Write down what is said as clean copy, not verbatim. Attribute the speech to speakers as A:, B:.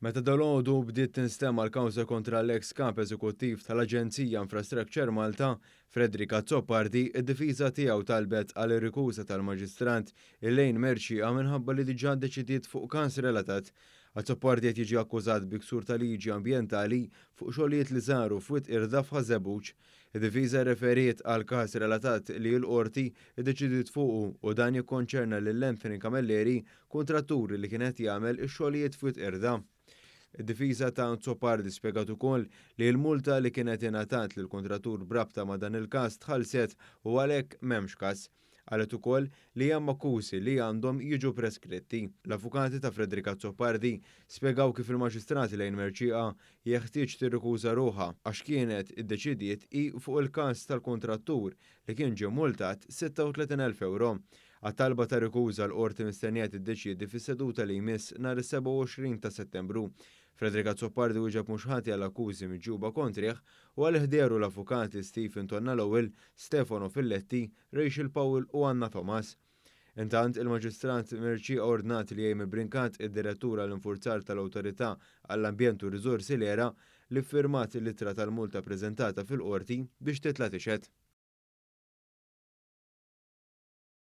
A: Meta dalgħodu bdiet tinstema' l-kawża kontra l-eks Kap Eżekuttiv tal-Aġenzija Infrastructure Malta, Frederick Azzopardi, id-difiża tiegħu talbet għal rikuża tal-Maġistrat Elaine Mercieca minħabba li diġà ddeċidiet fuq każ relatat. Azzopardi qed jiġi akkużat bi ksur ta' liġi ambjentali fuq xogħlijiet li saru f'Wied Qirda f'Ħaż-Żebbuġ. Id-difiża rreferiet għal każ relatat li l-Qorti ddeċidiet fuqu u dan jikkonċerna lil Anthony Camilleri, kuntrattur li kien qed jagħmel ix-xogħlijiet f'Wied Qirda. Id-difiża ta' Azzopardi spjegat ukoll li l-multa li kienet ingħatat lill-kuntrattur b'rabta ma' dan il-każ tħallset u għalhekk m'hemmx każ. Qalet ukoll li hemm akkużi li għandhom jiġu preskritti. L-avukati ta' Frederick Azzopardi spjegaw kif il-Maġistrat Elaine Mercieca jeħtieġ tirrikuża ruħha għax kienet iddeċidiet hi fuq il-każ tal-kuntrattur li kien ġie multat 36,000 ewro. Għat-talba ta' rikuża l-Qorti mistennija tiddeċiedi fis-seduta li jmiss nhar is-27 ta' Settembru. Frederick Azzopardi wieġeb mhux ħati għal akkużi miġjuba kontrih u għalih dehru l-avukati Stephen Tonna Lowell, Stefano Filletti, Rachel Powell u Anna Thomas. Intant, il-Maġistrat Mercieca ordnat li Amy Brincat, id-Direttur għall-Infurzar tal-Awtorità għall-Ambjent u r-Riżorsi l-ERA, li ffirmat l-ittra tal-multa preżentata fil-Qorti biex titla' tixhed.